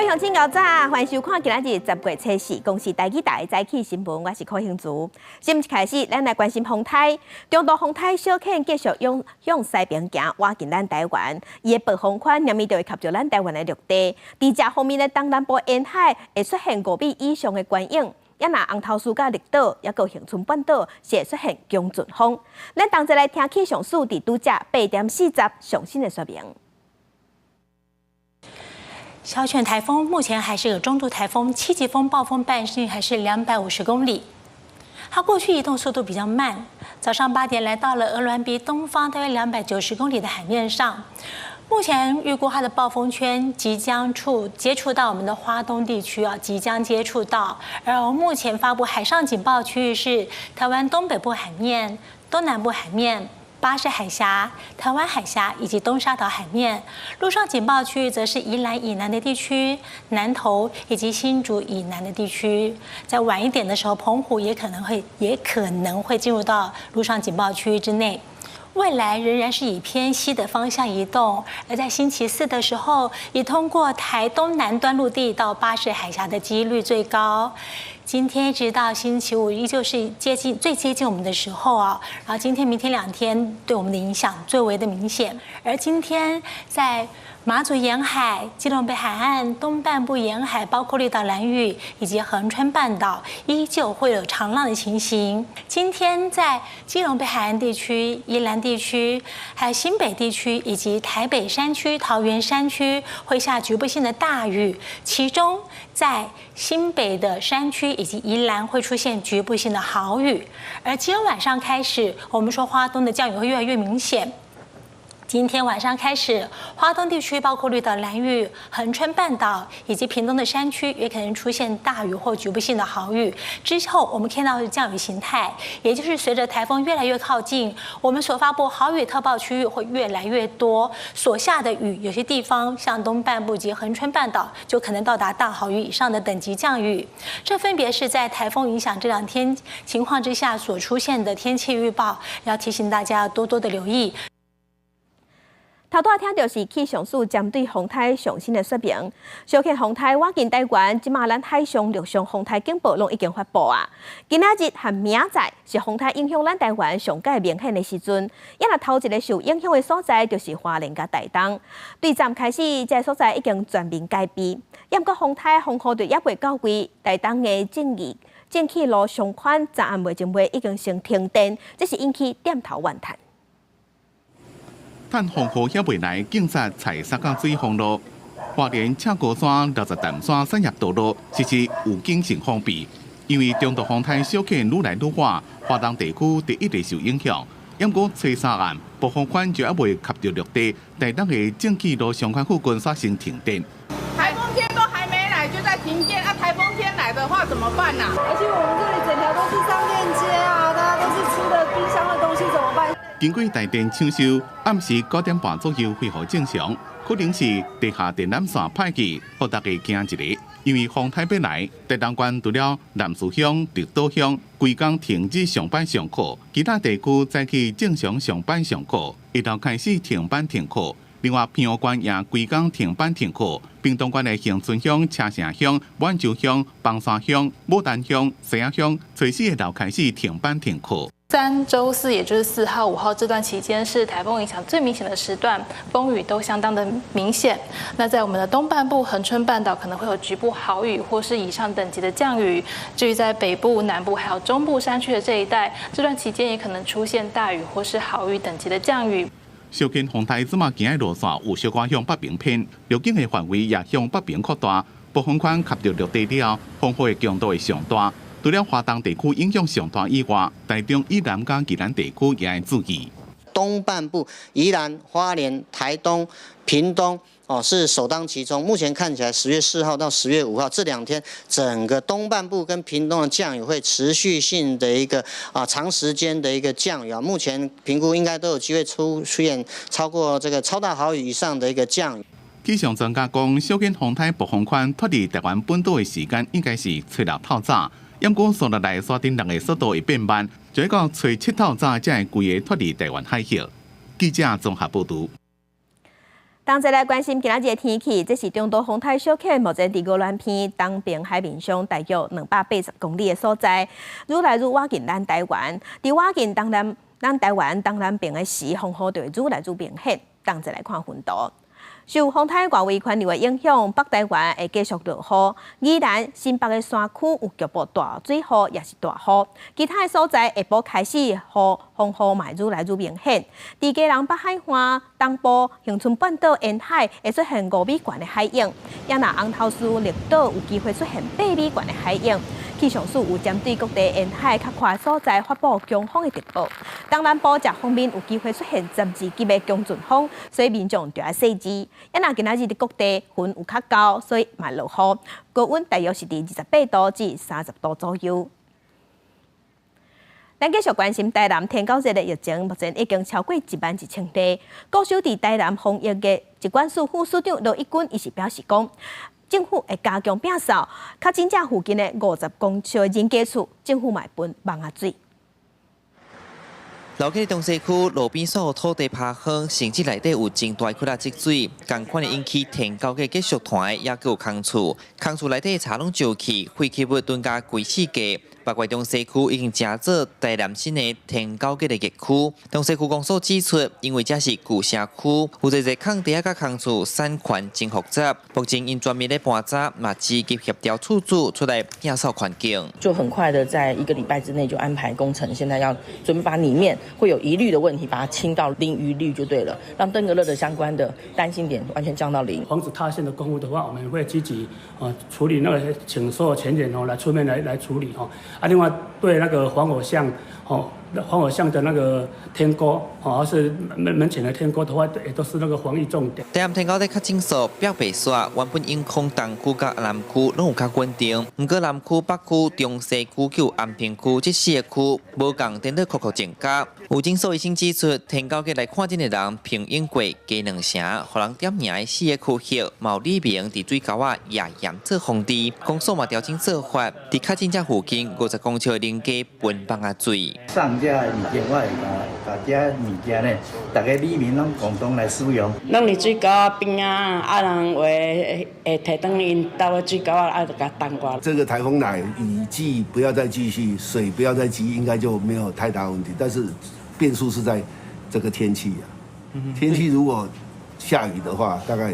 鄉親𠢕早，歡迎收看今仔日10月初四公視台語台早起新聞，我是柯興竹。新聞一開始，咱來關心風颱，中度風颱小犬繼續向向西邊行，倚近咱台灣。伊的暴風圈連綿就會及著咱台灣的陸地。佇這方面的東南部沿海會出現5米以上的懸湧，也若紅頭嶼佮綠島，抑閣恆春半島是會出現強陣風。咱同齊來聽氣象署佇拄才8點40上新的說明。小犬颱風目前還是個中度颱風，七級風暴風半徑還是250公里。它過去移動速度比較慢，早上8點來到了鵝鑾鼻東方大約290公里的海面上。目前預估它的暴風圈即將接觸到我們的花東地區啊，即將接觸到。而目前發布海上警報區域是台灣東北部海面、東南部海面、巴士海峽、台灣海峽以及東沙島海面。陸上警報區域則是宜蘭以南的地區、南投以及新竹以南的地區。再晚一點的時候，澎湖也可能會進入到陸上警報區域之內。未來仍然是以偏西的方向移動，而在星期四的時候，以通過台東南端陸地到巴士海峽的幾率最高。今天一直到星期五，依舊是接近最接近我們的時候啊。然後今天、明天兩天對我們的影響最為的明顯。而今天在馬祖沿海、基隆北海岸、東半部沿海，包括綠島、蘭嶼以及恆春半島，依舊會有長浪的情形。今天在基隆北海岸地區、宜蘭地區、還有新北地區以及台北山區、桃園山區會下局部性的大雨，其中在新北的山區以及宜蘭會出現局部性的豪雨。而今天晚上開始，我們說花東的降雨會越來越明顯。今天晚上開始，花東地區包括綠島、蘭嶼、恆春半島以及屏東的山區，也可能出現大雨或局部性的豪雨。之後我們看到的降雨形態，也就是隨着颱風越來越靠近，我們所發布豪雨特報區域會越來越多，所下的雨有些地方像東半部及恆春半島就可能到達大豪雨以上的等級降雨。這分別是在颱風影響這兩天情況之下所出現的天氣預報，要提醒大家多多的留意。頭拄仔聽著是氣象署針對風颱上新的說明。小犬風颱倚近台灣，這馬咱海上、陸上風颱警報攏已經發布啊。今仔日和明仔載是風颱影響咱台灣上蓋明顯的時陣，也若頭一个受影響的所在就是花蓮佮台東。對昨昏開始，這个所在已經全面戒備。毋過風颱風雨就猶未到位，台東的正氣路商圈昨暗未前尾已經先停電，這是引起店頭怨嘆。趁風雨猶未來，警察採沙甲水封路，花蓮赤高山六十擔山產業道路實施預警性封閉，因為中度風颱小犬愈來愈倚，花東地區第一個受影響。毋過初三暗，暴風圈就猶未及著陸地，台東的正氣路商圈附近煞先停電。颱風天都還沒來就在停電，啊颱風天來的話怎麼辦呢？而且我們這裡整條都是商店街啊，大家都是吃的冰箱的東西，怎麼辦？經過台電搶修，暗時9點半左右恢復正常，可能是地下電纜線歹去，予大家驚一下。因為風颱欲來，台東縣除了南勢鄉、綠島鄉規工停止上班上課，其他地區早起正常上班上課，下晝開始停班停課。另外，澎湖縣也規工停班停課，屏東縣的恆春鄉、車城鄉、滿州鄉、枋山鄉、牡丹鄉、西仔鄉，初四下晝開始停班停課。三周四，也就是4號、5號這段期間，是颱風影響最明顯的時段，風雨都相當的明顯。那在我們的東半部恆春半島可能會有局部豪雨或是以上等級的降雨。至於在北部、南部還有中部山區的這一帶，這段期間也可能出現大雨或是豪雨等級的降雨。小犬風颱這馬行的路線有小可向北邊偏，路徑的範圍也向北邊擴大。暴風圈及著陸地了後，風雨的強度會上大。除了花東地區影響上大以外，台中以南佮宜蘭地區也愛注意。東半部宜蘭、花蓮、台東、屏東哦，是首當其衝。目前看起來，10月4號到10月5號這兩天，整個東半部跟屏東的降雨會持續性的一個長時間的一個降雨啊。目前評估應該都有機會出現超過這個超大豪雨以上的一個降雨。氣象專家講，小犬風颱暴風圈脫離台灣本島的時間應該是初六透早。毋過紲落來，山頂人的速度會變慢，就到初七透早才會規个脫離台灣海峽。記者綜合報導。同齊來關心今仔日的天氣，這是中度風台小犬，目前佇鵝鑾鼻東爿海面上大約280公里的所在，愈來愈倚近咱台灣。佇倚近東南咱台灣東南爿的時，風雨就會愈來愈明顯。同齊來看雲圖。受風台外圍環流的影響，北台灣會繼續落雨。宜蘭新北的山區有局部大水雨，抑是大雨。其他的所在下晡開始雨，風雨嘛愈來愈明顯。佇基隆北海岸東部、恆春半島沿海會出現5米懸的海湧，也若紅頭嶼綠島有機會出現8米懸的海湧。氣象署有針對各地沿海較闊所在發布強風的特報。東南部這方面有機會出現12級的強陣風，所以民眾就愛細緻。也若今仔日佇各地雲有較厚，所以嘛落雨，高溫大約是佇28度至30度左右。咱繼續關心台南天狗節的疫情，目前已經超過1萬1千例。固守佇台南防疫的疾管署副署長羅一鈞，伊是表示講，政府會加強摒掃確診者附近的50公尺人家厝，政府嘛會噴網仔水。老街中西區路邊所有土地拋荒，甚至內底有真大塊仔積水，仝款的引起天狗節結束團也閣有空厝，空厝內底柴攏石去，廢棄物囤甲規四界。八卦中西區已經成做台南新的天狗節的疫區。中西區公所指出，因為這是舊城區，有濟濟空地佮空厝產權真複雜，目前𪜶全面咧盤查，嘛積極協調厝主出來摒掃環境。就很快的在一個禮拜之內就安排工程，現在要準備把裡面會有疑慮的問題，把它清到零疑慮就對了，讓登革熱的相關的擔心點完全降到零。防止塌陷的公屋的話，我們會積極啊處理那個，請所有權人哦來出面來處理吼。啊，另外對那個防火巷，吼，防火巷的那個天溝，吼，是門前的天溝的話，也都是那個防疫重點。台南天狗節較整數，壁白煞，原本永康東區佮南區攏有較穩定，毋過南區、北區、中西區佮安平區這四個區無仝顛倒擴擴增加。有診所醫生指出，天狗節來看診的人平均過加兩成，予人點名的四個區域，有里明佇水溝仔也嚴做防治，公所嘛調整做法，佇確診者附近50公尺的鄰家噴網仔水。送這物件，我會共共這物件呢，逐家里民攏共同來使用。攏佇水溝仔邊仔，啊人有的會提轉𪜶兜的水溝仔，啊就共重過。這個颱風來，雨季不要再繼續，水不要再積，應該就沒有太大問題。但是變數是在這個天氣啊，天氣如果下雨的話，大概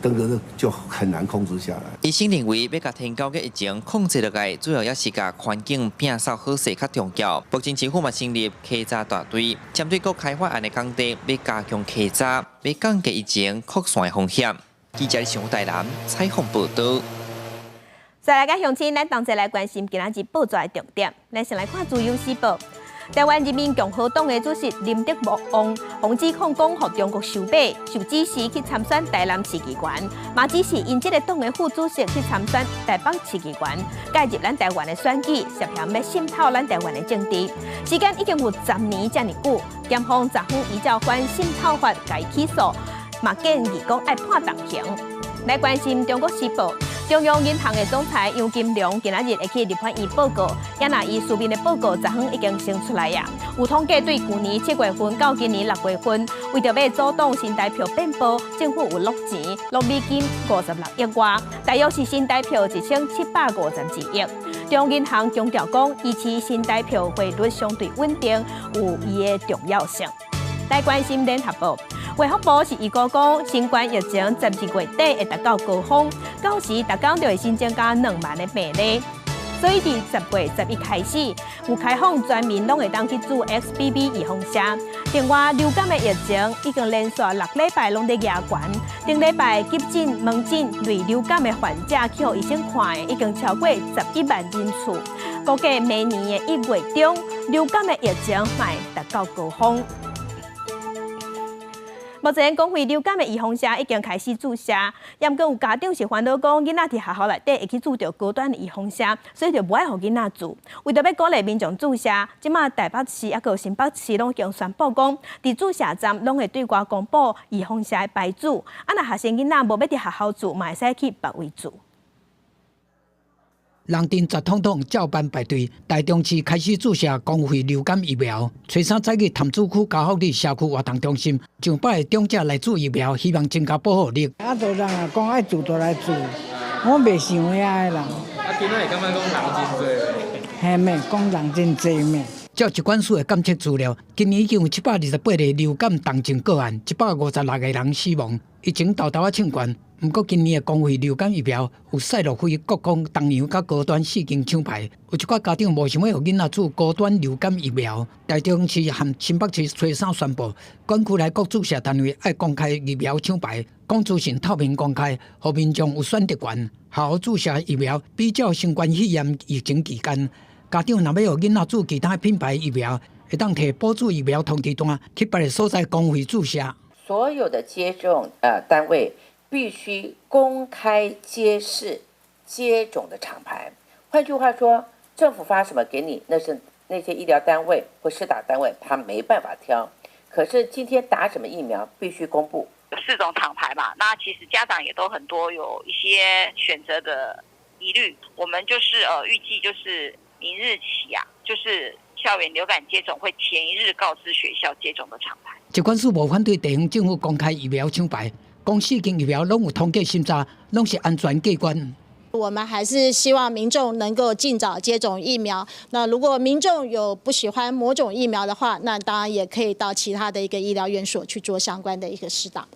登革熱就很難控制下來。醫生認為，欲共天狗節疫情控制落來，主要也是共環境摒掃好勢較重要。目前政府嘛成立稽查大隊，針對各開發案的工地，欲加強稽查，欲降低疫情擴散的風險。記者上台南採訪報導。再來，佮鄉親，咱同齊來關心今仔日報紙的重點。咱先來看《自由時報》。台灣人民共和黨的主席林德旺，予指控講，予中國收買，受指示去參選台南市議員，嘛指示𪜶這个黨的副主席去參選台北市議員，介入咱台灣的選舉，涉嫌欲滲透咱台灣的政治。時間已經有10年遮爾久，檢方昨昏依照反滲透法共伊起訴，嘛建議講愛判重刑。來關心《中國時報》。中央銀行的總裁楊金龍今仔日會去立法院報告，也若伊書面的報告昨昏已經先出來啊。有統計對舊年7月份到今年6月份，為著欲阻擋新台票變薄，政府有落錢落美金56億外，大約是新台票1752億。中央銀行強調講，維持新台票匯率相對穩定，有伊的重要性。來關心聯合報。衛福部是預估講，新冠疫情12月底會達到高峰，到時逐工就會新增加2萬的病例。所以佇10月11開始，有開放全民攏會當去注 XBB 預防針。另外，流感的疫情已經連續6禮拜攏佇壓懸，頂禮拜急診、門診類流感的患者去予醫生看的已經超過11萬人次。估計明年的1月中，流感的疫情會達到高峰。目前公費流感的預防針已經開始注射，毋過有家長是煩惱講，囡仔佇學校內底會去注著高端的預防針，所以就無愛予囡仔注。為著欲鼓勵民眾注射，這馬台北市抑閣新北市攏已經宣布講，佇注射站攏會對外公布預防針的牌子。啊，若學生囡仔無欲佇學校注，嘛會使去別位注。人陣十統統照班排隊。台中市開始注射公費流感疫苗，初三早起潭子區嘉福里社區活動中心上百个長者來注疫苗，希望增加保護力。啊，都人啊講愛注就來注，我袂想遐个人。啊，今仔會感覺講人真濟。嘿咩？講人真濟咩？照疾管署的監測資料，今年已經有728個流感重症個案，156個人死亡。疫情沓沓仔衝懸，毋過今年的公費流感疫苗有賽諾菲、國光、東洋佮高端四間廠牌，有一寡家長無想欲予囡仔注高端流感疫苗。台中市和新北市初三宣布，管區內各注射單位愛公開疫苗廠牌，講資訊透明公開，予民眾有選擇權。學校注射疫苗比照新冠肺炎疫情期間，家長若欲予囡仔注其他品牌疫苗，會當提補注疫苗通知單去別个所在公費注射。所有的接種單位必須公開揭示接種的廠牌。換句話說，政府發什麼給你，那是那些醫療單位或施打單位，他沒辦法挑。可是今天打什麼疫苗必須公布。四種廠牌嘛，那其實家長也都很多有一些選擇的疑慮。我們就是預計就是明日起啊，就是校園流感接種會前一日告知學校接種的廠牌。疾管署無反對地方政府公開疫苗廠牌，講四間疫苗攏有通過審查，攏是安全過關。我們還是希望民眾能夠盡早接種疫苗。那如果民眾有不喜歡某種疫苗的話，那當然也可以到其他的一個醫療院所去做相關的一個施打。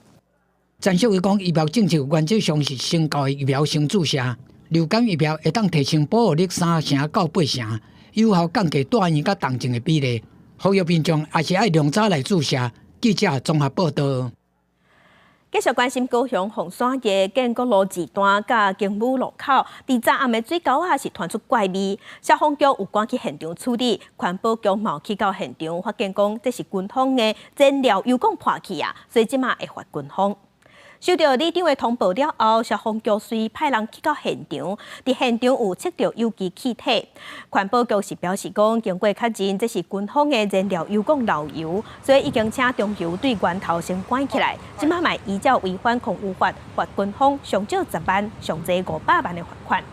陳淑薇講，疫苗政策原則上是先到的疫苗先注射，流感疫苗會當提升保護力3成到8成，有效降低住院佮重症的比例。呼籲民眾也是愛量早來注射。記者綜合報道。繼續關心高雄鳳山的建國路二段佮經武路口，佇昨暗的水溝仔是傳出怪味，消防局有趕去現場處理，環保局嘛去到現場，發現講這是軍方的燃料油管破去啊，所以這馬會罰軍方。收到里長的通報了後，消防局隨派人去到現場，佇現場有測著有機氣體。環保局是表示講，經過確認，這是軍方的燃料油管漏油，所以已經請中油對源頭先關起來。這馬嘛依照違反空污法，罰軍方上少10萬，上濟500萬的罰款。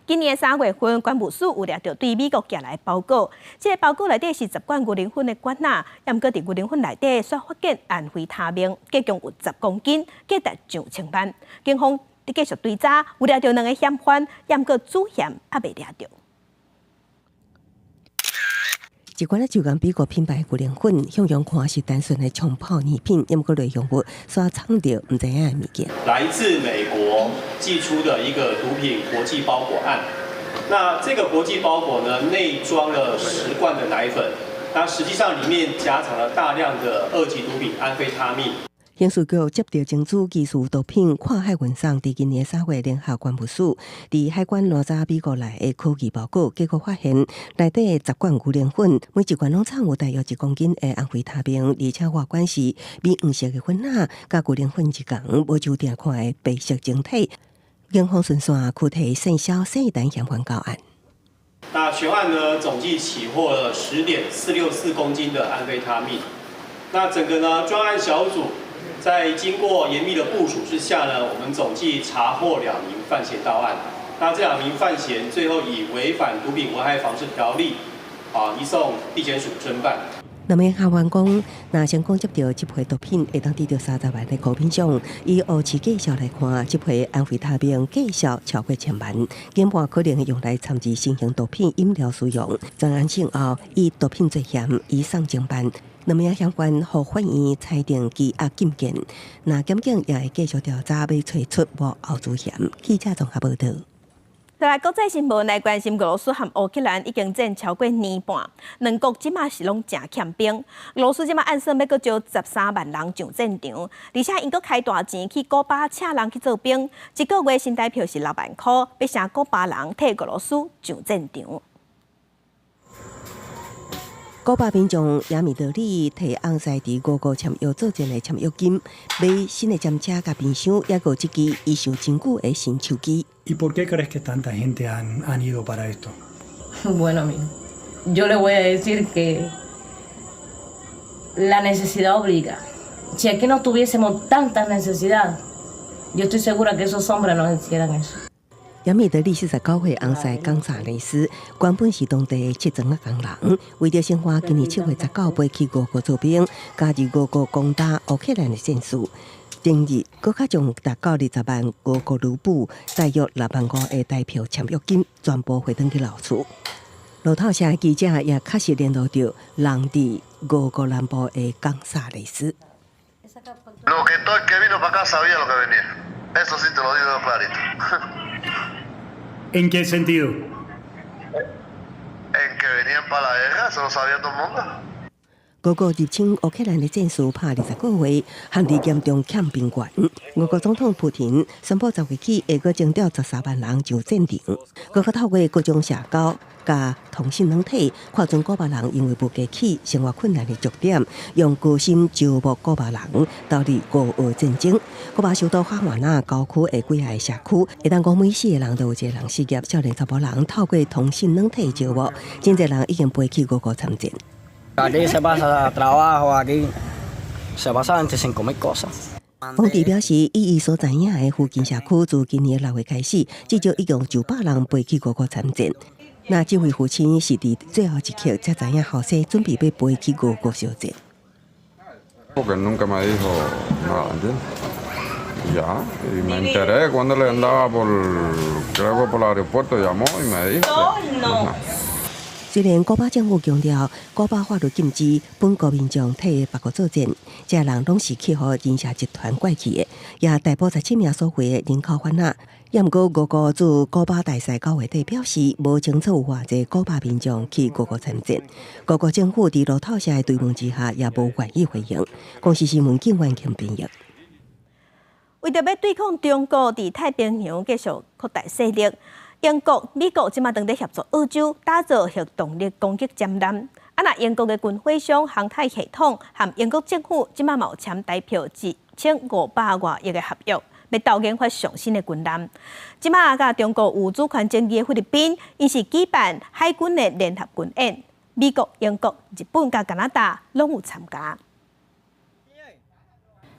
今年3月份，關務署有掠著對美國寄來包裹，這个包裹內底是10罐牛奶粉的罐仔，毋過佇牛奶粉內底煞發現安非他命，計共有10公斤，價值上千萬。警方佇繼續追查，有掠著兩个嫌犯，毋過主嫌猶未掠著。一罐仔就仝美國品牌牛奶粉，向陽看是單純的沖泡奶品，毋過內容物煞藏著毋知影的物件。來自美國寄出的一個毒品國際包裹案，那這個國際包裹呢，內裝了10罐的奶粉，那實際上裡面夾藏了大量的二級毒品安非他命。刑事局接著偵處技術毒品跨海運送，佇今年3月聯合關務署，佇海關攔查美國來的可疑包裹，結果發現內底10罐牛奶粉，每一罐攏藏有大約1公斤的安非他命，而且外觀是米黃色的粉仔，佮牛奶粉一仝，無就定看的白色晶體。警方循線驅提線銷生單嫌犯到案。那全案呢，總計起獲了10.464公斤的安非他命。那整個呢，專案小組在經過嚴密的部署之下呢，我們總計查獲兩名犯嫌到案。那這兩名犯嫌最後以違反毒品危害防制條例，移送地檢署偵辦。那麼校員講，若成功接著這批毒品，會當得著30萬的高品獎。以烏市價數來看，這批安非他命價數超過千萬，檢判可能會用來摻製新型毒品飲料使用。專案成後，以毒品罪嫌移送偵辦。兩名嫌犯予法院裁定羈押禁見，那檢警也會繼續調查，欲揣出幕後主嫌。記者綜合報導。再來國際新聞來關心，俄羅斯和烏克蘭已經戰超過年半，兩國這馬是攏誠欠兵。俄羅斯這馬按算欲閣招13萬人上戰場，而且𪜶閣開大錢去古巴請人去做兵，一個月新台票是6萬箍，欲請古巴人替俄羅斯上戰場。古巴民眾亞米德里提翁西佇俄國簽約作戰的簽約金，買新的戰車佮冰箱，抑閣這支遺受真久的新手機。 ¿Y por qué crees que tanta gente han ido para esto? Bueno, amigo, yo le voy a decir que la necesidad obliga. Si aquí no tuviésemos tanta necesidad, yo estoy segura que esos hombres no hicieran eso. 亞米德利49歲翁婿岡薩雷斯，原本是當地的漆磚仔工人，為著生活，今年7月19飛去俄國做兵，加入俄國攻打烏克蘭的戰事。前日，閣較將達到20萬俄國盧布，大約6萬5的台票簽約金，全部匯轉去老厝。路透社記者也確實聯絡著人佇俄國南部的岡薩雷斯。 Lo que todo el que vino para acá sabía lo que venía. Eso sí te lo digo clarito. ¿En qué sentido? En que venían para la guerra, eso lo sabía todo el mundo. 俄國入侵烏克蘭的戰事拍20個月，陷佇嚴重欠兵源。俄國總統普廷宣布十月起會閣徵調13萬人上戰場。閣較透過各種社交佮通訊軟體，看準古巴人因為無家起、生活困難的弱點，用高薪招募古巴人投入俄烏戰爭。古巴首都哈瓦那郊區的幾个社區，會當講每四個人都有一個人失業。少年查埔人透過通訊軟體招募，真濟人已經飛去俄國參戰。 Aquí se pasa trabajo, aquí se pasa 25 mil cosas. 馮迪表示，以伊所知影的附近社區，自今年6月開始，至少已經有900人飛去俄國參戰。那這位父親是佇最後一刻才知影後生準備欲飛去俄國相戰。 Porque nunca me dijo nada, ¿entiendes? Y ya, y me enteré cuando le andaba por, creo que por el aeropuerto, llamó y me dijo. 雖然古巴政府強調，古巴法律禁止本國民眾替別國作戰，這人攏是去予人蛇集團拐去的，也逮捕17名所謂的人口販仔。也毋過，俄國駐古巴大使九月底表示，無清楚有偌濟古巴民眾去俄國參戰。俄國政府佇路透社的追問之下，也無願意回應。公視新聞警員強編譯。為著欲對抗中國佇太平洋繼續擴大勢力，英國、美國這馬當咧協助澳洲打造核動力攻擊潛艦。啊，若英國的軍火商航太系統和英國政府這馬嘛有簽台票1500外億的合約，欲鬥研發上新的軍艦。這馬佮中國有主權爭議的菲律賓，𪜶是舉辦海軍的聯合軍演，美國、英國、日本佮加拿大攏有參加。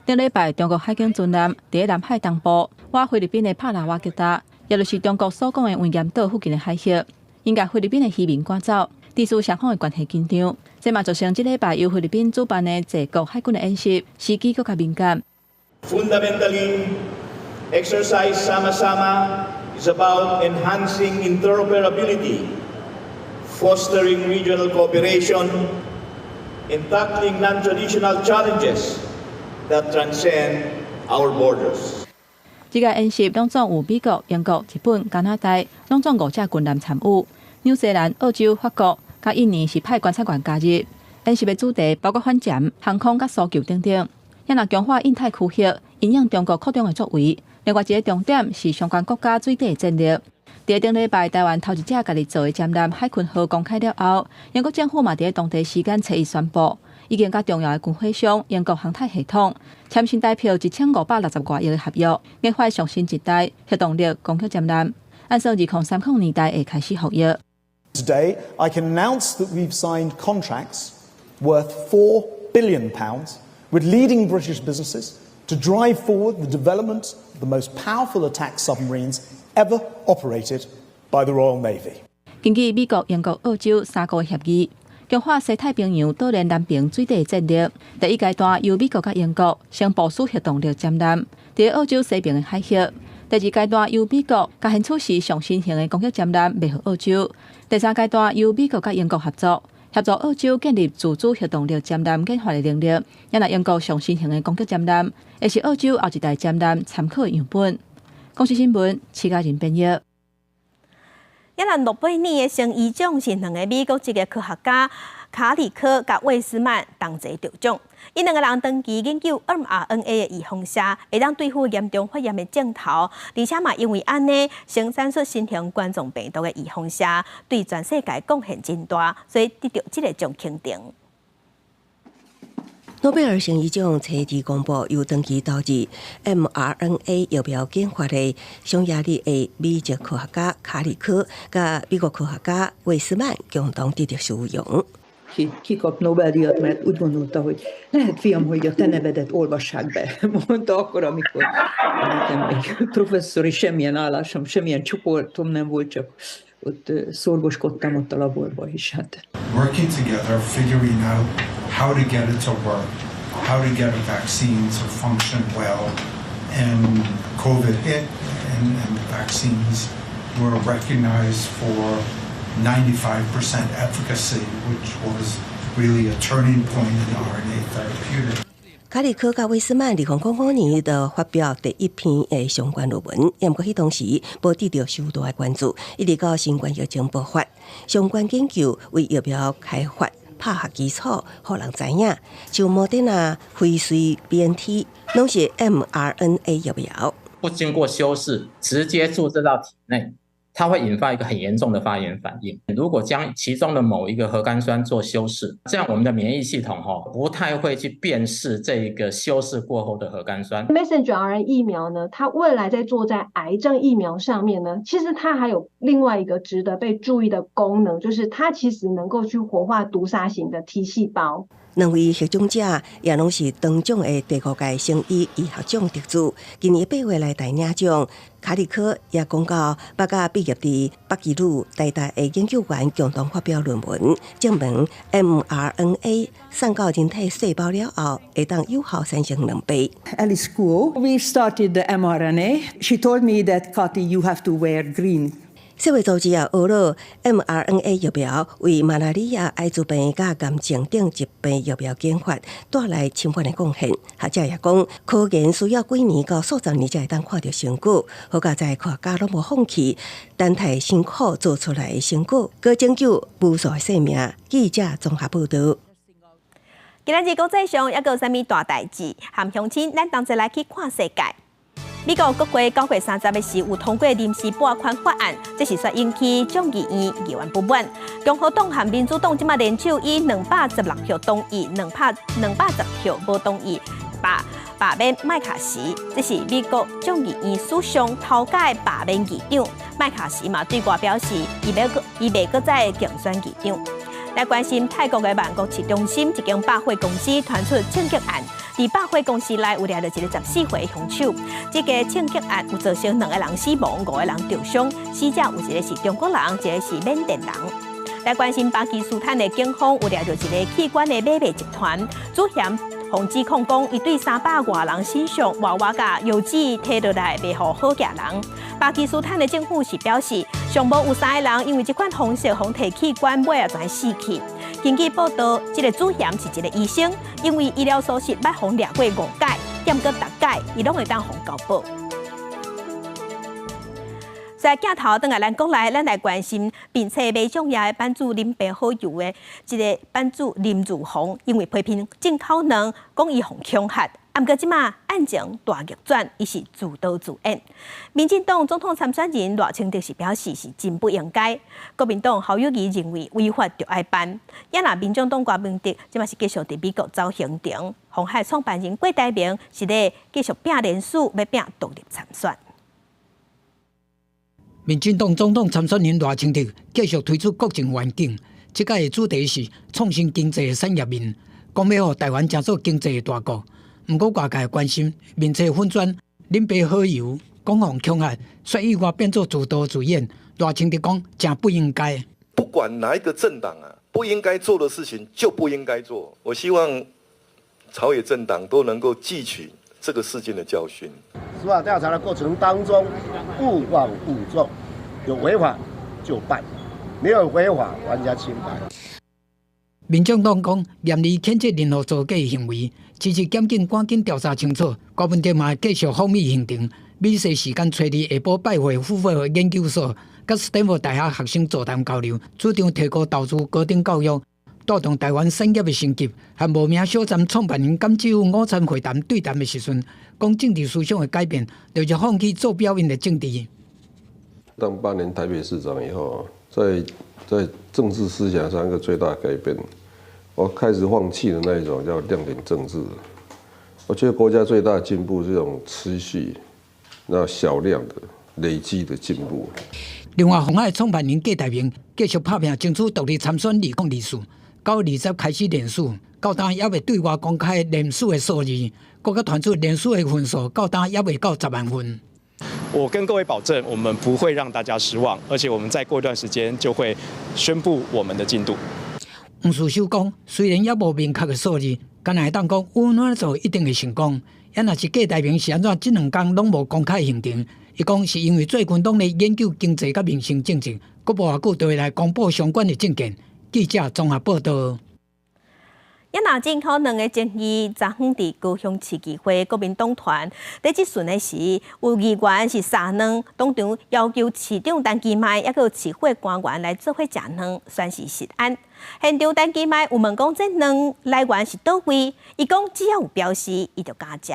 頂禮拜，中國海警船艦佇南海東部，倚菲律賓的帕拉瓦吉達，也就是中國所講的文嚴島附近的海域，𪜶共菲律賓的漁民趕走，致使雙方的關係緊張。這嘛造成這禮拜由菲律賓主辦的濟國海軍的演習，時機閣較敏感。 Fundamentally, exercise Sama-Sama is about enhancing interoperability, fostering regional cooperation, and tackling non-traditional challenges that transcend our borders. 這個演習攏總有美國、英國、日本、加拿大，攏總五隻軍艦參與。紐西蘭、澳洲、法國、佮印尼是派觀察員加入。演習的主題包括反潛、航空佮搜救等等。也若強化印太區域，因應中國擴張的作為。另外一個重點是相關國家水底的戰力。佇頂禮拜，台灣頭一隻家己做的潛艦海鯤號公開了後，英國政府嘛佇當地時間初一宣布，已經佮重要的軍火商英國航太系統簽新台票1560外億的合約，研發上新一代核動力攻擊潛艦，按算2030年代會開始服役。 Today, I can announce that we've signed contracts worth £4 billion with leading British businesses to drive forward the development of the most powerful attack submarines ever operated by the Royal Navy. 根據美國、英國、澳洲三國協議，強化西太平洋島鏈南爿水底戰力。第一階段由美國佮英國先部署核動力潛艦，佇澳洲西爿的海域。第二階段由美國共現此時上新型的攻擊潛艦賣予澳洲。第三階段由美國佮英國合作，協助澳洲建立自主核動力潛艦研發的能力。也若英國上新型的攻擊潛艦，會是澳洲後一代潛艦參考的樣本。公視新聞，徐嘉仁編譯。也咱諾貝爾的生醫獎是兩个美國籍的科學家卡里科佮魏斯曼同齊得獎。𪜶兩个人長期研究 mRNA 的預防射，會當對付嚴重發炎的症頭，而且嘛因為按呢生產出新型冠狀病毒的預防射，對全世界貢獻真大，所以得著這个獎肯定。諾貝爾生醫獎初二公布，由長期投入 mRNA 疫苗研發的匈牙利的美籍科學家卡里科，佮美國科學家魏斯曼共同得著殊榮。Ki kap Nobel-díjat, mert úgy gondolta, hogy lehet, fiam, hogy a te nevedet olvassák be. Mondta akkor, amikor nekem még professzori semmilyen állásom, semmilyen csoportom nem volt, csak ott szorgoskodtam ott a laborba is. Hát. Working together, figuring out how to get it to work, how to get a vaccine to function well. And COVID hit, and the vaccines were recognized for 95% efficacy, which was really a turning point in RNA therapeutics. 卡利科佮威斯曼2005年就發表第一篇的相關論文，毋過彼當時無得著傷大的關注，一直到新冠疫情爆發，相關研究為疫苗開發拍下基礎，予人知影。像莫德納、輝瑞、BNT，攏是 mRNA 疫苗。不經過修飾，直接注射到體內，它會引發一個很嚴重的發炎反應。如果將其中的某一個核苷酸做修飾，這樣我們的免疫系統不太會去辨識這個修飾過後的核苷酸。 Messenger RNA 疫苗呢，它未來在做在癌症疫苗上面呢，其實它還有另外一個值得被注意的功能，就是它其實能夠去活化毒殺型的 T 細胞。兩位獲獎者也攏是長獎的第五屆生醫醫學獎得主。今年8月來台領獎，卡利科也講到，捌佮畢業佇北基魯台大的研究員共同發表論文，證明 mRNA 送到人體細胞了後，會當有效產生兩倍。 Alice Kuo, we started the mRNA. She told me that, Kati, you have to wear green. 世衛組織也呵咾 mRNA 疫苗為馬拉里亞、艾滋病佮癌症等疾病疫苗研發帶來深遠的貢獻。學者也講，科研需要幾年到數十年才會當看著成果，好佳哉科學家攏無放棄，等待辛苦做出來的成果，閣拯救無數的生命。記者綜合報導。今仔日國際上猶閣有啥物大代誌？和鄉親，咱同齊來去看世界。美國國會9月30日時有通過臨時撥款法案，這是煞引起眾議院議員不滿。共和黨和民主黨這馬聯手以216票同意，210票無同意，罷免麥卡錫。這是美國眾議院史上頭擺罷免議長。麥卡錫嘛對外表示，伊袂閣再競選議長。來關心泰國的曼谷市中心一間百貨公司傳出槍擊案，佇百貨公司內有掠著一个14歲兇手。這个槍擊案有造成兩个人死亡，五個人受傷，死者有一个是中國人，一个是緬甸人。來關心巴基斯坦的警方有掠著一个器官的買賣集團，主嫌予指控講，伊對300外人身上活活共藥劑提落來賣予好額人。巴基斯坦的政府是表示，上無有三个人因為這款方式予提器官，尾仔全死去。根據報道，這个主嫌是一个醫生，因為醫療疏失捌予掠過五擺，踮閣逐擺，伊攏會當予交保。在鏡頭轉來咱國內，咱來關心並且馬將爺的版主林爸好友的這个版主林如虹，因為批評進口卵，講伊予恐嚇。毋過這馬案情大逆轉，伊是自導自演。民進黨總統參選人賴清德是表示是真不應該。國民黨侯友宜認為違法就愛辦。也若民眾黨郭文哲這馬是繼續佇美國走行程。鴻海創辦人郭台銘是咧繼續拼連署，欲拼獨立參選。民進黨總統參選人賴清德繼續推出國政願景，這擺的主題是創新經濟的產業面，講欲予台灣成做經濟的大國。毋過外界關心面冊粉專林爸好友講予恐嚇，煞意外變做自導自演。賴清德講誠不應該。不管哪一個政黨啊，不應該做的事情就不應該做。我希望朝野政黨都能夠汲取這個事件的教訓。司法調查的過程當中，勿枉勿縱，有違法就辦，沒有違法還家清白。民眾黨講嚴厲譴責任何造假行為，支持檢警趕緊調查清楚。郭文哲嘛繼續訪美行程，美西時間初二下晡拜會福華研究所，佮斯坦福大學學生座談交流，主張提高投資高等教育，帶動台灣產業的升級。和無名小站創辦人甘志宇午餐會談對談的時陣，講政治思想的改變，就是放棄做表演的政治。當8年台北市長以後，在政治思想上一個最大改變。我開始放棄了那一種叫亮點政治。我覺得國家最大的進步是這種持續、那小量的累積的進步。另外，鴻海創辦人郭台銘繼續拍拚爭取獨立參選2024， 9月20開始連署，到今猶未對外公開連署的數字，閣較傳出連署的份數到今猶未夠10萬份。我跟各位保證，我們不會讓大家失望，而且我們再過一段時間就會宣布我們的進度。黃士修講，雖然猶無明確的數字，但會當講，阮按呢做一定會成功。抑若是郭台銘是按怎？這兩工攏無公開行程，伊講是因為最近攏咧研究經濟佮民生政策，閣無偌久就會來公布相關的政見。記者綜合報道。抑若進口卵的爭議，昨昏佇高雄市議會國民黨團佇質詢的時，有議員是煠卵，當場要求市長陳其邁，抑閣有市府官員來做伙食卵，宣示食安。現場陳其邁有問講，這卵來源是佗位？伊講只要有標示，伊就敢食。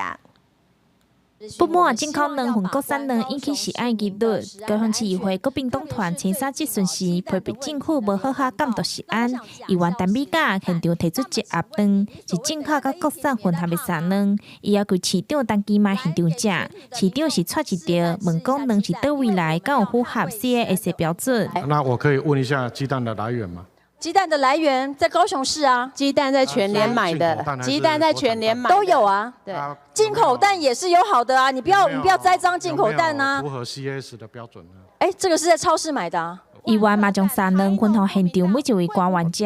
不滿進口卵混國產卵引起食安疑慮，高雄市議會國民黨團清三質詢時，批評政府無好好監督食安。議員陳美嘉現場提出一盒卵，是進口佮國產混合的煠卵，伊要求市長陳其邁現場食，市長是掣一著，問講卵是佗位來，敢有符合 CAS 標準？那我可以問一下雞蛋的來源嗎？雞蛋的來源在高雄市啊，雞蛋在全聯買的，雞蛋在全聯買都有啊。對，進口蛋也是有好的啊，你不要栽贓進口蛋啊。符合 CAS 的標準呢？哎，這個是在超市買的啊。議員嘛將煠卵分予現場每一位官員食，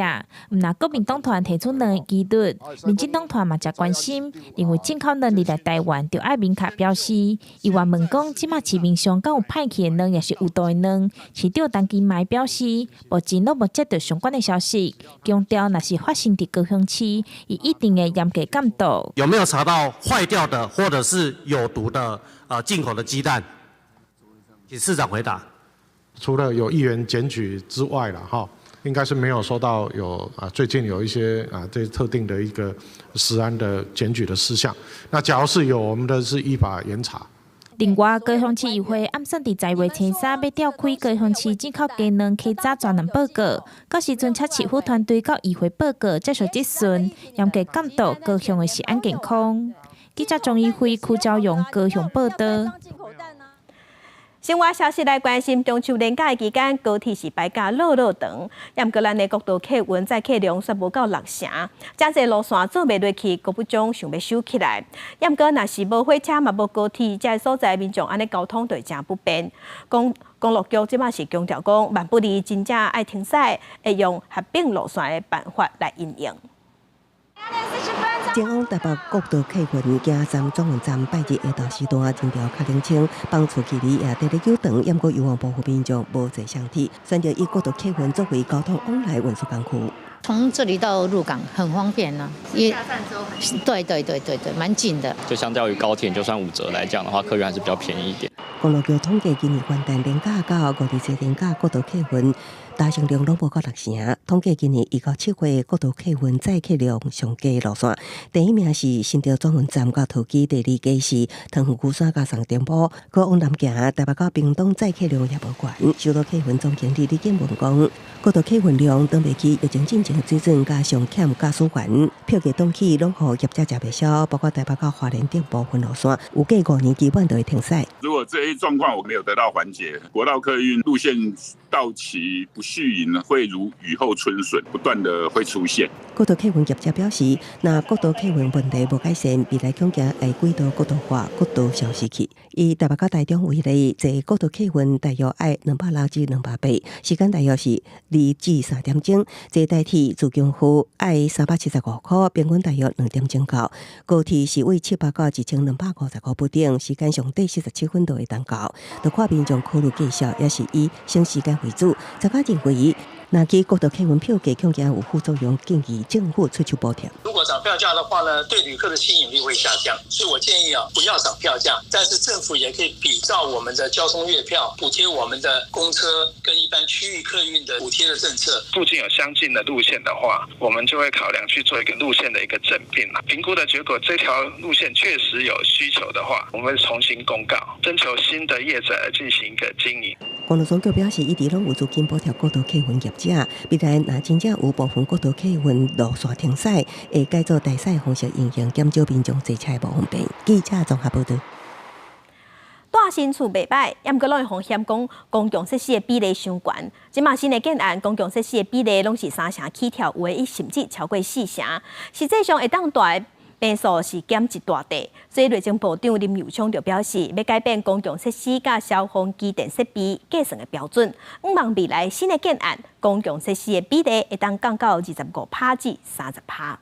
毋但國民黨團提出卵的疑慮，民進黨團嘛誠關心，認為進口卵入來台灣著愛明確標示。議員問講，這馬市面上敢有歹去的卵，抑是有毒的卵？市長陳其邁表示，目前攏無接到相關的消息，強調若是發生佇高雄市，伊一定會嚴格監督。有沒有查到壞掉的或者是有毒的進口的雞蛋？請市長回答。除了有議員檢舉之外了哈，應該是沒有收到有啊最近有一些啊這特定的一個食安的檢舉的事項。那假如是有，我們的是依法嚴查。另外，高雄市議會暗算佇10月初三欲召開高雄市進口雞卵稽查專案報告，到時陣請市府團隊到議會報告接受質詢，嚴格監督高雄的食安健康。記者鍾怡輝、柯昭榮高雄報道。新聞消息來關心，中秋連假期間，高鐵是排甲落落長，毋過咱的國道客運載客量煞無夠六成，誠濟路線做袂落去，閣不總想欲收起來。毋過若是無火車嘛無高鐵，這个所在民眾按呢交通就會誠不便。公路局這馬是強調講，萬不離真正愛停駛，會用合併路線的辦法來因應。前往台北國道客運行站轉運站拜日下晝時段，人潮較冷清，班次距離也佇咧久長，毋過有望部分民眾無坐雙鐵，選擇以國道客運作為交通往來運輸工具。從這裡到鹿港很方便啊，下站之後很對對對對對，蠻近的。就相較於高鐵，就算5折來講的話，客運還是比較便宜一點。公路局統計今年元旦連假到五二節連假國道客運搭乘量攏無夠六成。統計今年1到7月國道客運載客量上低路線，第一名是新竹轉運站到桃機，第二高是桃園龜山到松頂埔，閣往南行台北到屏東載客量也無懸。首都客運總經理李建文講，國道客運量擋袂起疫情進前水準，加上欠駕駛員，票價漲起，攏予業者食袂消，包括台北到花蓮等部分路線，預計5年基本就會停駛。如果這一狀況我沒有得到緩解，國道客運路線到期不續營呢，會如雨後春筍，不斷的會出現。國道客運業者表示，若國道客運問題無改善，未來恐驚會軌道過度化、國道消失去。以台北到台中為例，坐國道客運大約愛260至280，時間大約是2至3點鐘；坐台鐵自強號愛375塊，平均大約2點鐘到。高鐵是為700到1250塊不等，時間上短47分就會當到。就看民眾考慮價數，也是以省時間為主。專家認為，若起國道客運票價恐驚有副作用，建議政府出手補貼。如果漲票價的話呢，對旅客的吸引力會下降，所以我建議啊，不要漲票價，但是政府也可以比照我們的交通月票，補貼我們的公車跟一般區域客運的補貼的政策。附近有相近的路線的話，我們就會考量去做一個路線的一個整併。評估的結果，這條路線確實有需求的話，我們會重新公告，徵求新的業者來進行一個經營。公路總局表示，一直攏有資金補貼國道客運業者，未來若真正有部分國道客運路線停駛，會改做代駛方式營運，減少民眾坐車無方便。記者綜合報道。蹛新厝袂䆀，猶閣攏會予嫌講公共設施的比例傷懸。這馬新的建案公共設施的比例攏是三成起跳，有的甚至超過四成。實際上會當蹛的坪數是減一大塊。所以內政部長林右昌就表示，欲改變公共設施佮消防機電設備計算的標準，向望未來新的建案公共設施的比例會當降到25%至30%。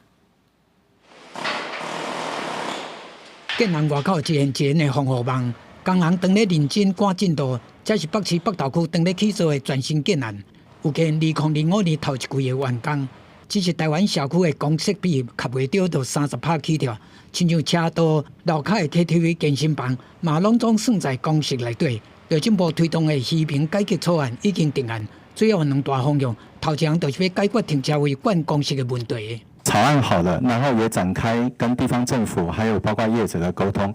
建案外口一連一連的防護網。工人當咧認真趕進度，這是北市北投區當咧起造的全新建案，預計2025年頭一季會完工。只是台灣社區的公設比合袂著，就30%起跳，親像車道、樓跤的 KTV、健身房，嘛攏總算在公設內底。內政部推動的虛坪改革草案已經定案，主要有兩大方向，頭一項就是欲解決停車位管公設的問題。草案好了，然後也展開跟地方政府還有包括業者的溝通，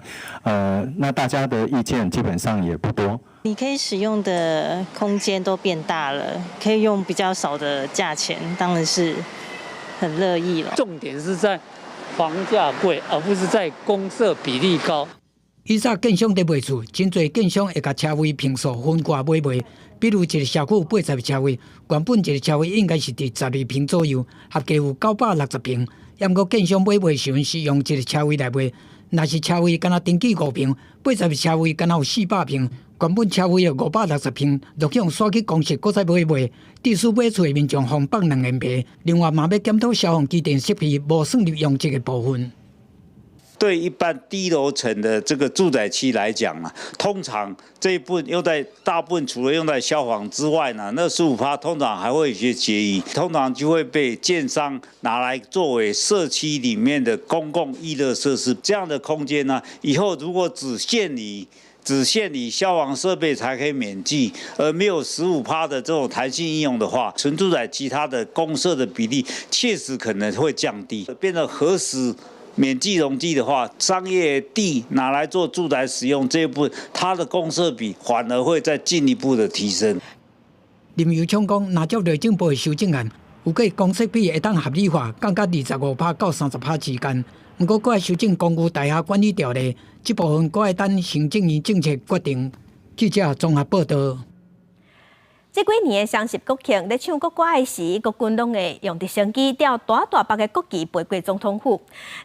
那大家的意見基本上也不多。你可以使用的空間都變大了，可以用比較少的價錢，當然是很樂意了。重點是在房價貴，而不是在公設比例高。以早建商佇賣厝，真濟建商會共車位坪數分掛買賣。比如一個社區有80個車位，原本一個車位應該是佇12坪左右，合計有960坪。毋過建商買賣時陣是用一個車位來賣，若是車位干焦登記5坪，80個車位干焦有400坪，原本車位有560坪，就去予徙去公設，閣再買賣，致使買厝的民眾予放兩面皮。另外嘛欲檢討消防機電設備無算入容積的部分。對一般低樓層的這個住宅區來講啊，通常這一部分用在大部分除了用在消防之外呢，那15%通常還會有些結餘，通常就會被建商拿來作為社區裡面的公共娛樂設施。這樣的空間呢，以後如果只限於消防設備才可以免計，而沒有15%的這種彈性應用的話，純住宅其他的公設的比例確實可能會降低，變得何時免計容積的話，商業地拿來做住宅使用這一部分，它的公設比反而會再進一步的提升。林右昌講，若照內政部的修正案，預計公設比會當合理化，降到25%到30%之間。毋過，閣愛修正公寓大廈管理條例，這部分閣愛等行政院政策決定。記者綜合報道。這幾年的雙十國慶，咧唱國歌的時，國軍攏會用直升機吊大大幅的國旗飛過總統府。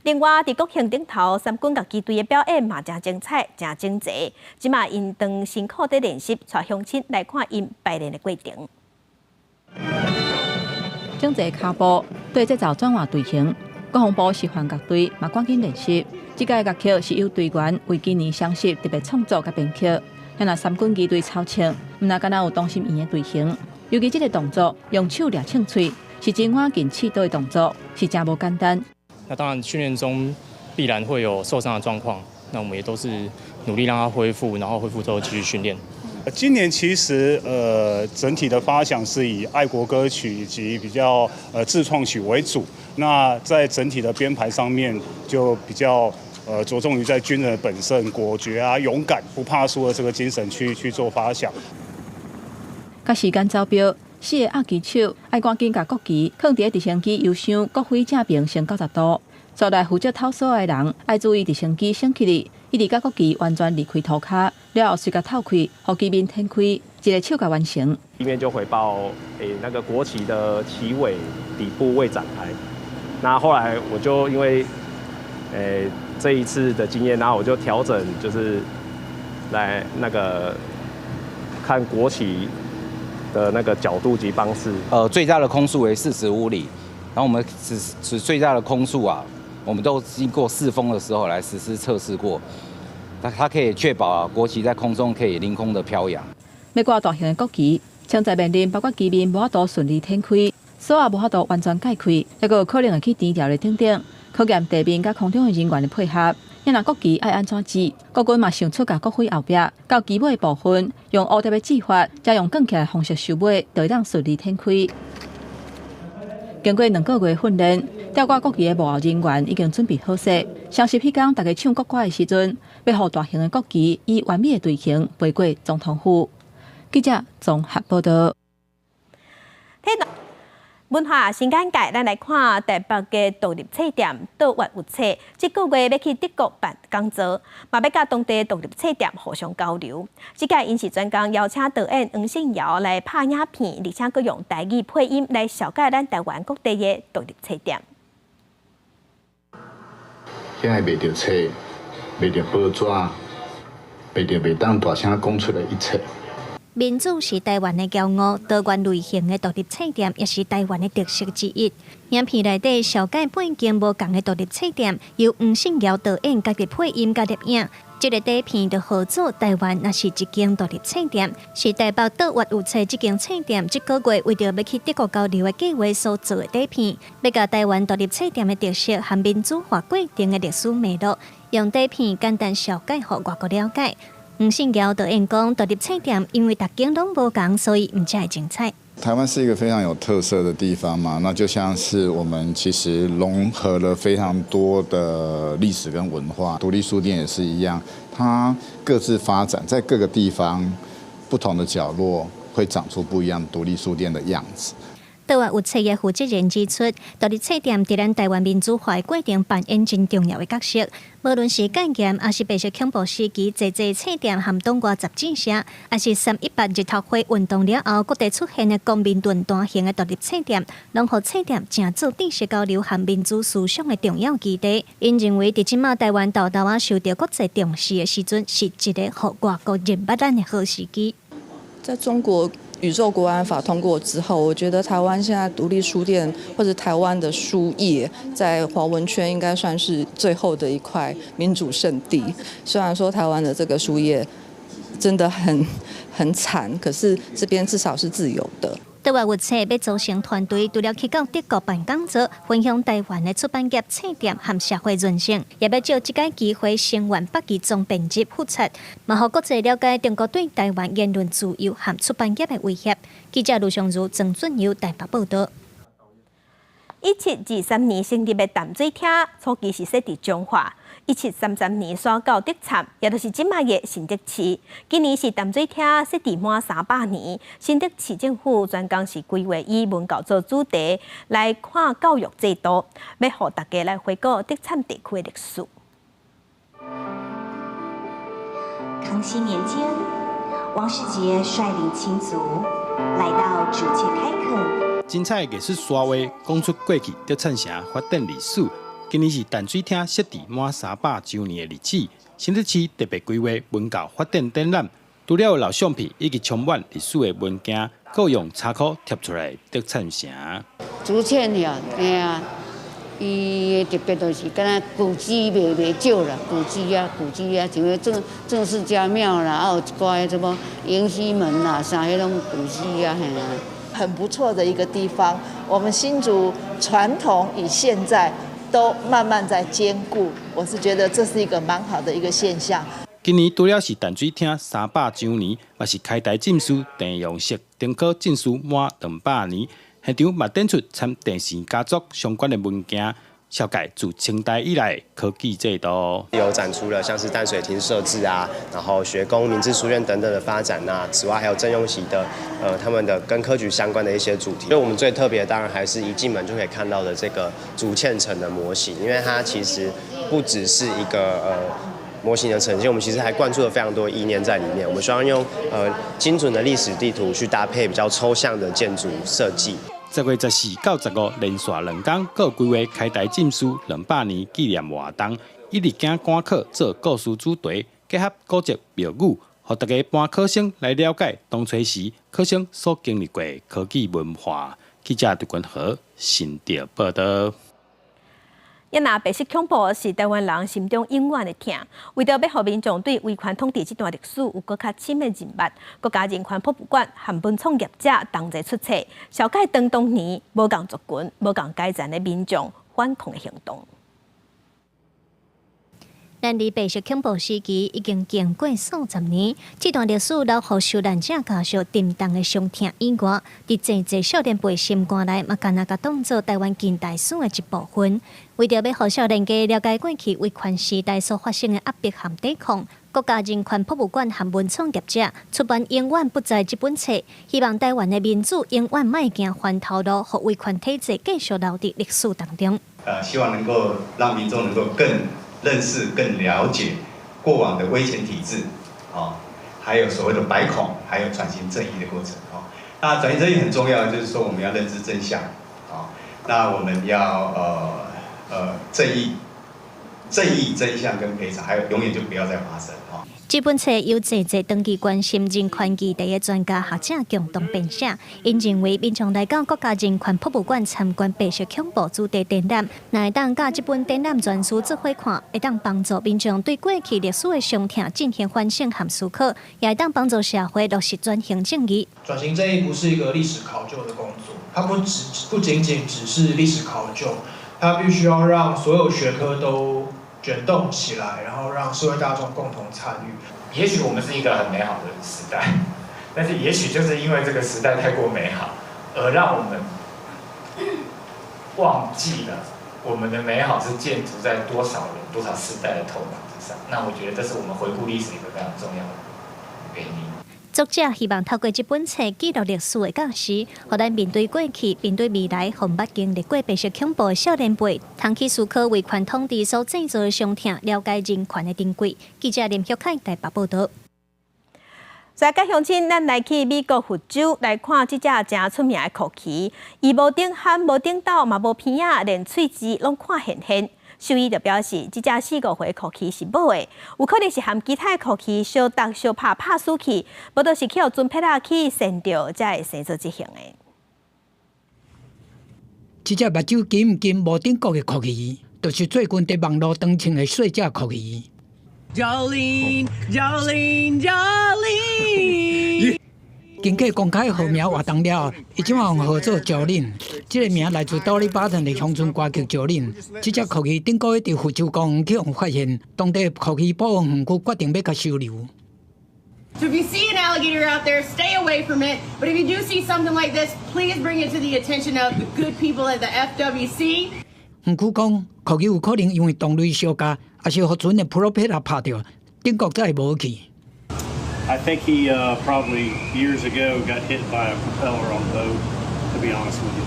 另外，佇國慶頂頭，三軍樂旗隊的表演嘛誠精彩、誠整齊。這馬𪜶當辛苦佇練習，帶鄉親來看𪜶排練的過程。整齊跤步對節奏轉換隊形，國防部示範樂隊嘛趕緊練習。這屆樂曲是由隊員為今年雙十特別創作佮編曲。像若三軍儀隊操唱，毋若敢若有同心圓的隊形，尤其這個動作用手掠銃喙，是真倚近刺刀的動作，是誠無簡單。那當然訓練中必然會有受傷的狀況，那我們也都是努力讓它恢復，然後恢復之後繼續訓練。今年其實整體的發想是以愛國歌曲以及比較自創曲為主，那在整體的編排上面就比較着重於在軍人的本身果決啊、勇敢、不怕輸的這個精神去做發想。佮時間走標，四个壓旗手愛趕緊共國旗囥佇直升機油箱國徽正爿升90度。再來負責透鎖的人愛注意直升機升起來，一直共國旗完全離開塗跤，了後隨共透開，予旗面展開，一个手共完成。地面就回報，那個國旗的旗尾底部未展開。那後來我就因為，這一次的經驗，然後我就調整，就是來那個看國旗的那個角度及方式。最大的空速為45里，然後我們此最大的空速啊，我們都經過試風的時候來實施測試過，它可以確保啊國旗在空中可以凌空的飄揚。欲掛大型的國旗，潛在面臨包括旗面無法度順利展開，鎖也無法度完全解開，抑閣有可能會起甜條的等等。考驗地面佮空中的人員的配合。若國旗愛按怎折，國軍嘛想出共國徽後壁到旗尾的部分，用烏蝶的折法，再用捲起來方式收尾，就會當順利展開。經過2個月訓練，吊掛國旗的幕後人員已經準備好勢。雙十彼工，大家唱國歌的時陣，欲予大型的國旗以完美的隊形飛過總統府。記者綜合報道。文化新簡介，咱來看台北的獨立冊店倒閱有冊，這個月欲去德國辦講座，嘛欲佮當地獨立冊店互相交流。這屆𪜶是專工邀請導演黃信堯來拍影片，而且閣用台語配音來紹介咱台灣各地的獨立冊店。現在賣著冊，賣著報紙，賣著袂當大聲講出來一切。民主是台灣的驕傲，多元類型的獨立冊店也是台灣的特色之一。影片內底紹介八間無仝的獨立冊店，由黃信堯導演家己配音佮攝影。這个短片就號做台灣若是一間獨立冊店，是台北倒閱有冊這間冊店這個月為著欲去德國交流的計劃所做的短片，欲共台灣獨立冊店的特色和民主化過程的歷史脈絡，用短片簡單紹介予外國了解。黃信堯導演講，獨立冊店因為逐間攏無仝，所以毋才會精彩。台灣是一個非常有特色的地方嘛，那就像是我們其實融合了非常多的歷史跟文化，獨立書店也是一樣，它各自發展，在各個地方不同的角落會長出不一樣獨立書店的樣子。倒閱有冊的負責人指出，獨立冊店佇咱台灣民主化的過程扮演真重要的角色。無論是戒嚴，抑是白色恐怖時期，濟濟冊店和黨外雜誌社，抑是318日頭花運動了後，各地出現的公民論壇型的獨立冊店，攏予冊店成做知識交流和民主思想的重要基地。𪜶認為，佇這馬台灣沓沓仔受著國際重視的時陣，是一个予外國認捌咱的好時機。在中國宇宙國安法通過之後，我覺得台灣現在獨立書店或者台灣的書業，在華文圈應該算是最後的一塊民主聖地。雖然說台灣的這個書業真的很慘，可是這邊至少是自由的。倒閱有冊欲組成團隊，除了去到德國辦講座，分享台灣的出版業、冊店和社會韌性，也欲藉這個機會聲援北基總編輯復出，嘛予國際了解中國對台灣言論自由和出版業的威脅。記者盧尚如、曾俊佑台北報導。1723年成立的淡水廳，初期是設佇彰化。1733年徙到德參，也就是這馬的新竹市。今年是淡水廳設置滿300年，新竹市政府專工是規劃以文教做主題來看教育制度，欲予大家來回顧德參地區的歷史。康熙年間，王世杰率領親族來到竹塹開墾。精彩藝術沙畫講出過去德參城發展歷史。今年是淡水廳設置滿300週年的日子，新竹市特別規劃文教發展展覽，除了有老相片以及充滿歷史的文件，閣用查箍貼出來德參城。竹塹呀，嘿啊，伊的特別就是敢若舊址袂少啦，舊址啊，舊址啊，像彼鄭氏家廟啦，啊有一寡什麼迎曦門啦，啥彼攏舊址啊，嘿啊。很不錯的一個地方，我們新竹傳統與現在都慢慢在兼顧，我是覺得這是一個蠻好的一個現象。今年除了是淡水廳300週年，嘛是開台進士鄭用錫登科進士滿200年，現場嘛展出參鄭氏家族相關的文件。紹介自清代以來科舉制度，有展出了像是淡水廳設置啊，然後學宮、明治書院等等的發展啊。此外還有鄭用錫的，他們的跟科舉相關的一些主題。所以我們最特別的當然還是一進門就可以看到的這個竹塹城的模型，因為它其實不只是一個模型的呈現，我們其實還灌注了非常多意念在裡面。我們希望用精準的歷史地圖去搭配比較抽象的建築設計。10月14到15，連續2天，閣規劃開台進士200年紀念活動，一日驚趕考做故事主題，結合古蹟廟宇，予大家班考生來了解當初時考生所經歷過科舉文化。記者杜君和新竹報導。也若白色恐怖是台灣人心中永遠的痛。為著欲予民眾對威權統治這段歷史有閣較深的認捌，國家人權博物館和文創業者同齊出冊，紹介當年無仝族群、無仝階層的民眾反抗的行動。咱離白色恐怖時期已經經過數十年，這段歷史留予受難者家屬沉重的傷痛以外，佇濟濟少年輩心肝內，嘛敢若共當做台灣近代史的一部分。為著欲予少年家了解過去威權時代所發生的壓迫和抵抗，國家人權博物館和文創業者出版《永遠不在》這本冊，希望台灣的民主永遠莫行翻頭路，予威權體制繼續留佇歷史當中。希望能夠讓民眾能夠更認識、更了解過往的威權體制，哦，還有所謂的白恐，還有轉型正義的過程，哦。那轉型正義很重要，就是說我們要認知真相，哦，那我們要正義、正義、真相跟賠償，還有永遠就不要再發生，哦。這本冊由濟濟長期關心人權議題的專家學者共同編寫。𪜶認為民眾來到國家人權博物館參觀白色恐怖主題展覽，若會當佮這本展覽全書做伙看，會當幫助民眾對過去歷史的傷痛進行反省和思考，也會當幫助社會落實轉型正義。轉型正義不是一個歷史考究的工作，它不僅僅只是歷史考究，它必須要讓所有學科都捲動起來，然後讓社會大眾共同參與。也許我們是一個很美好的時代，但是也許就是因為這個時代太過美好，而讓我們忘記了我們的美好是建築在多少人、多少世代的痛苦之上。那我覺得這是我們回顧歷史一個非常重要的原因。作者希望透過這本冊記錄歷史的教時，予咱面對過去、面對未來，予毋捌經歷過白色恐怖的少年輩，通去思考威權統治所製造的傷痛，了解人權的珍貴。記者林玉凱台北報導。在各鄉親，咱來去美國佛州來看這隻誠出名的蛞蝓，伊無頂頷，無頂斗，嘛無鼻仔，連喙舌攏看現現。獸醫就表示，這隻4-5歲蛞蝓是母的，有可能是和其他蛞蝓相鬥相拍拍死去，無就是去予船撇仔去跣著，才會生做這型的。這隻目睭金金無頂角的蛞蝓，就是最近佇網路當紅的細隻蛞蝓。 Jolene, Jolene, Jolene。經過公開號名活動了後，伊這馬號做 Jolene，這個名來自多利巴頓的鄉村歌曲 Jolene。這隻蛞蝓頂個月佇佛州公園去予發現，當地蛞蝓保護園區決定欲共收留。 So if you see an alligator out there, stay away from it. But if you do see something like this, please bring it to the attention of the good people at the FWC. 園區講，蛞蝓有可能因為同類相咬，抑是予船的 propeller 拍著，頂角才會無去。 I think he probably years ago got hit by a propeller on the boat, to be honest with you.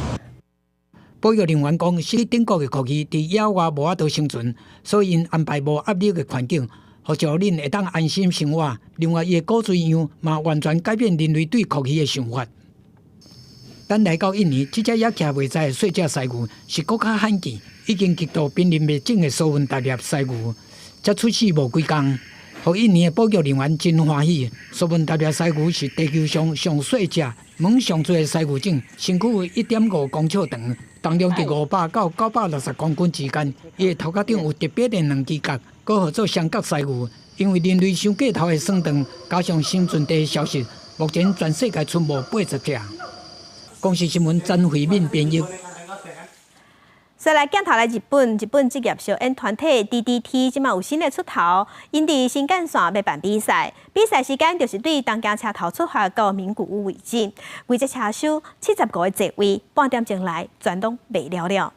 保育人員講，死頂角的蛞蝓佇野外無法度生存，所以𪜶安排無壓力的環境，予 Jolene 會當安心生活。另外，伊的骨髓樣嘛完全改變人類對蛞蝓的想法。等來到印尼，這隻野徛袂知的細隻犀牛是閣較罕見，已經極度瀕臨滅種的蘇文達納犀牛，才出世無幾工。予印尼的保育人員真歡喜。蘇文達納犀牛是地球上上細隻、毛上濟的犀牛種，身軀有1.5公尺長，重量佇500到960公斤之間。伊的頭殼頂有特別的兩支角，閣號做雙角犀牛。因為人類傷過頭的算長，加上生存地消失，目前全世界賰無80隻。公視新聞曾慧敏編譯。再來鏡頭來日本，日本職業燒煙團體 DDT 這馬有新的出頭，𪜶佇新幹線欲辦比賽，比賽時間就是對東京車頭出發到名古屋為止，規隻車廂75個座位，半點鐘內全攏賣了了。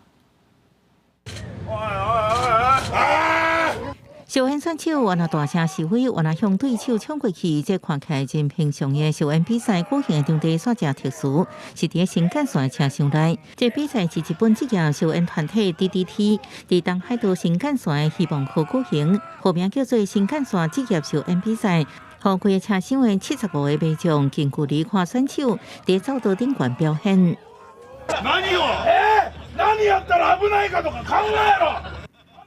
燒煙選手原來大聲示威，原來向對手衝過去，這看起來真平常的燒煙比賽舉行的場地煞誠特殊，是佇新幹線車廂內。這比賽是日本職業燒煙團體 DDT 佇東海道新幹線的希望號舉行，號名叫做新幹線職業燒煙比賽。予規个車廂的75個民眾近距離看選手佇走道頂懸表演。何やったら危ないかとか考えろ。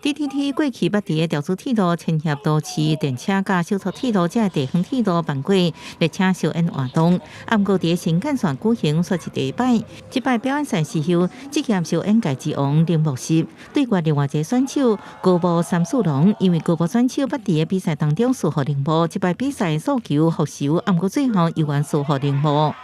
DDT 過去捌佇个調子鐵路、千葉都市電車佮小撮鐵路這個地方鐵路辦過列車燒煙活動，啊，毋過佇个新幹線舉行煞是第一擺。這擺表演賽是由職業燒煙界之王鈴木實對決另外一個選手高木三四郎，因為高木選手捌佇个比賽當中輸予鈴木，這擺比賽訴求復仇，啊，毋過最後猶原輸予鈴木。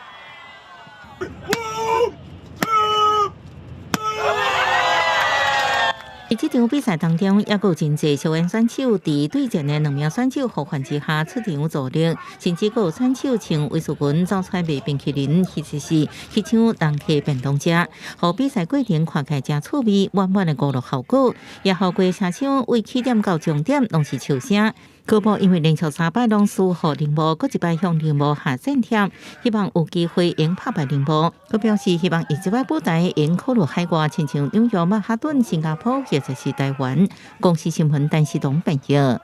佇這場比賽當中，猶閣有真濟燒煙選手佇對戰的兩名選手呼喚之下出場助力，甚至閣有選手穿威士裙走出來賣冰淇淋，或者是去搶人客便當食，予比賽過程看起來誠趣味，滿滿的娛樂效果，也予規個車廂為起點到終點攏是笑聲。局部因為連續三擺攏輸予鈴木，閣一擺向鈴木下戰帖，希望有機會會拍敗鈴木。閣表示希望伊這擺舞台會考慮海外，親像紐約、曼哈頓、新加坡或者是台灣。公視新聞陳世東編譯。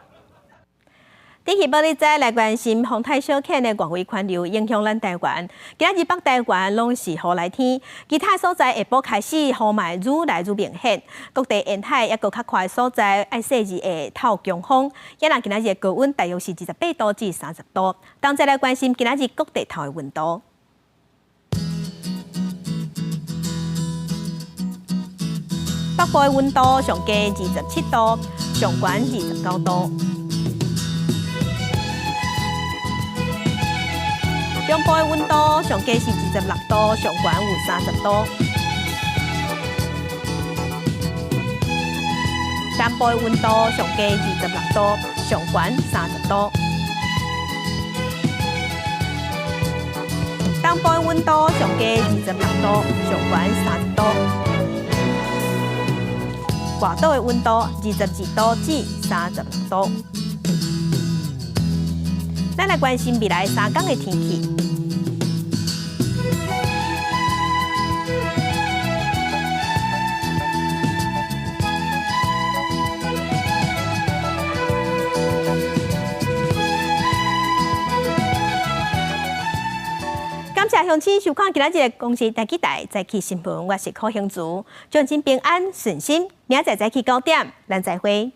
天氣報你知來關心風颱小犬的外圍環流影響咱台灣。今仔日北台灣攏是雨來天，其他所在下晡開始雨嘛愈來愈明顯。各地沿海抑閣較寬的所在愛細緻會透強風。抑若今仔日高溫大約是28度至30度。同齊來關心今仔日各地頭的溫度。北部的溫度上低27度，上懸29度。中部的溫度上低是26度，上懸有30度。南部的溫度上低26度，上懸30度。東部的溫度上低26度，上懸30度。外島的溫度22度至36度。咱來關心未來3天的天氣。感謝鄉親收看今仔日的公視第幾台早起新聞，我是柯興竹，祝恁平安順心，明仔載早起9點，咱再會。